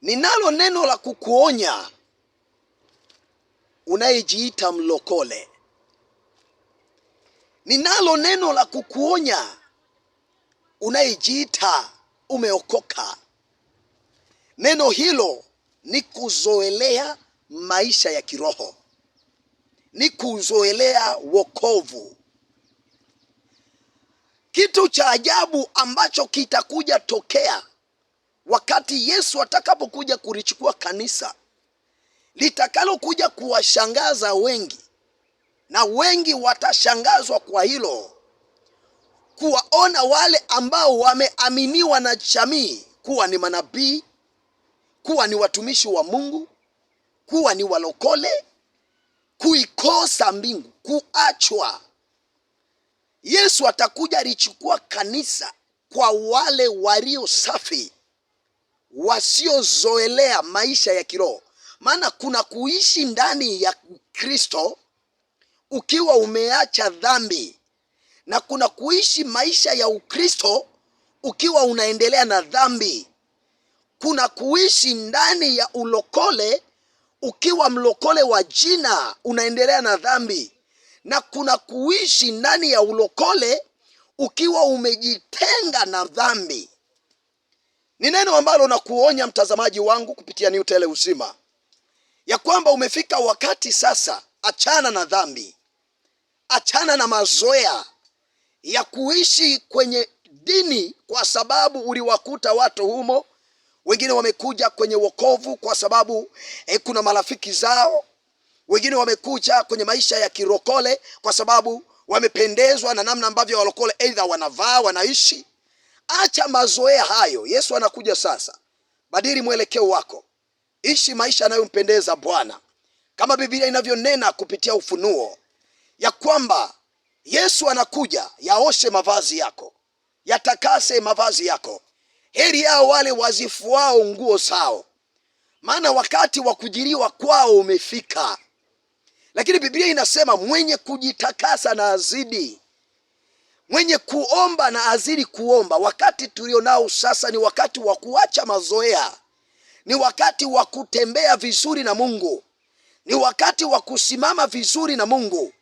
Ninalo neno la kukuonya unayejiita mlokole. Ninalo neno la kukuonya unayejiita umeokoka. Neno hilo ni kuzoelea maisha ya kiroho, ni kuzoelea wokovu. Kitu cha ajabu ambacho kitakuja tokea wakati Yesu atakapokuja kulichukua kanisa litakalokuja kuwashangaza wengi, na wengi watashangazwa kwa hilo, kuwaona wale ambao wameaminiwa na jamii kuwa ni manabii, kuwa ni watumishi wa Mungu, kuwa ni walokole, kuikosa mbingu, kuachwa. Yesu atakuja alichukua kanisa kwa wale walio safi wasiozoelea maisha ya kiroho. Maana kuna kuishi ndani ya Kristo ukiwa umeacha dhambi na kuna kuishi maisha ya Ukristo ukiwa unaendelea na dhambi. Kuna kuishi ndani ya ulokole ukiwa mlokole wa jina unaendelea na dhambi, na kuna kuishi ndani ya ulokole ukiwa umejitenga na dhambi. Ni neno ambalo nakuonya mtazamaji wangu kupitia New Tele Uzima ya kwamba umefika wakati sasa, achana na dhambi, achana na mazoea ya kuishi kwenye dini kwa sababu uliwakuta watu humo. Wengine wamekuja kwenye wokovu kwa sababu kuna marafiki zao. Wengine wamekuja kwenye maisha ya kirokole kwa sababu wamependezwa na namna ambavyo walokole aidha wanavaa, wanaishi. Acha mazoea hayo. Yesu anakuja sasa. Badili mwelekeo wako, ishi maisha yanayompendeza Bwana, kama Biblia inavyonena kupitia Ufunuo ya kwamba Yesu anakuja, yaoshe mavazi yako, yatakase mavazi yako. Heri yao wale wazifuao nguo zao, maana wakati wa kujiliwa kwao umefika. Lakini Biblia inasema mwenye kujitakasa na azidi mwenye kuomba na azidi kuomba. Wakati tulio nao sasa ni wakati wa kuacha mazoea, ni wakati wa kutembea vizuri na Mungu, ni wakati wa kusimama vizuri na Mungu.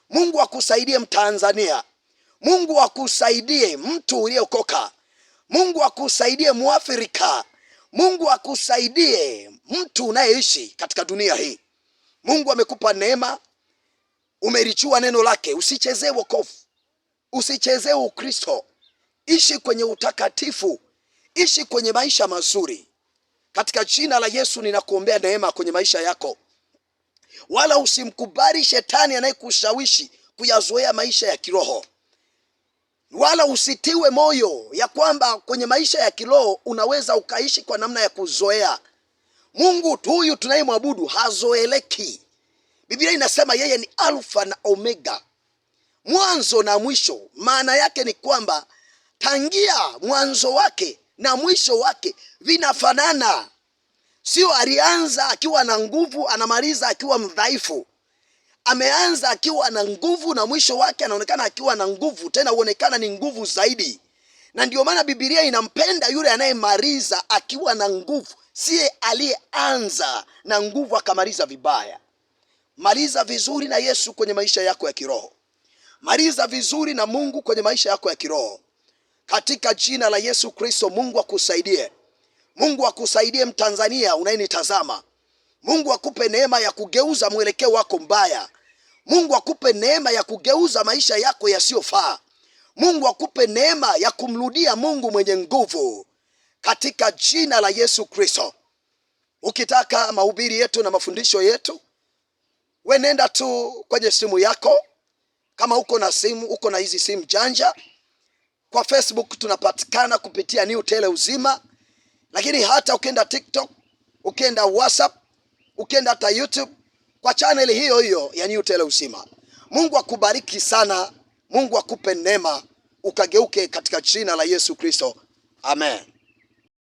Mungu akusaidie Mtanzania, Mungu akusaidie mtu uliokoka, Mungu akusaidie Mwafrika, Mungu akusaidie mtu unayeishi katika dunia hii. Mungu amekupa neema, umelichua neno lake, usichezee wokovu. Usichezee Ukristo, ishi kwenye utakatifu, ishi kwenye maisha mazuri. Katika jina la Yesu ninakuombea neema kwenye maisha yako, wala usimkubali shetani anayekushawishi kuyazoea maisha ya kiroho, wala usitiwe moyo ya kwamba kwenye maisha ya kiroho unaweza ukaishi kwa namna ya kuzoea. Mungu huyu tunayemwabudu hazoeleki. Biblia inasema yeye ni Alfa na Omega, mwanzo na mwisho. Maana yake ni kwamba tangia mwanzo wake na mwisho wake vinafanana. Sio alianza akiwa na nguvu anamaliza akiwa mdhaifu. Ameanza akiwa na nguvu na mwisho wake anaonekana akiwa na nguvu, tena huonekana ni nguvu zaidi. Na ndio maana Biblia inampenda yule anayemaliza akiwa na nguvu, siye aliyeanza na nguvu akamaliza vibaya. Maliza vizuri na Yesu kwenye maisha yako ya kiroho. Maliza vizuri na Mungu kwenye maisha yako ya kiroho katika jina la Yesu Kristo. Mungu akusaidie, Mungu akusaidie Mtanzania unayenitazama. Mungu akupe neema ya kugeuza mwelekeo wako mbaya. Mungu akupe neema ya kugeuza maisha yako yasiyofaa. Mungu akupe neema ya kumrudia Mungu mwenye nguvu katika jina la Yesu Kristo. Ukitaka mahubiri yetu na mafundisho yetu, we nenda tu kwenye simu yako kama uko na simu, uko na hizi simu janja, kwa Facebook tunapatikana kupitia New Tele Uzima, lakini hata ukienda TikTok, ukienda WhatsApp, ukienda hata YouTube kwa channel hiyo hiyo ya New Tele Uzima. Mungu akubariki sana, Mungu akupe neema ukageuke katika jina la Yesu Kristo, amen.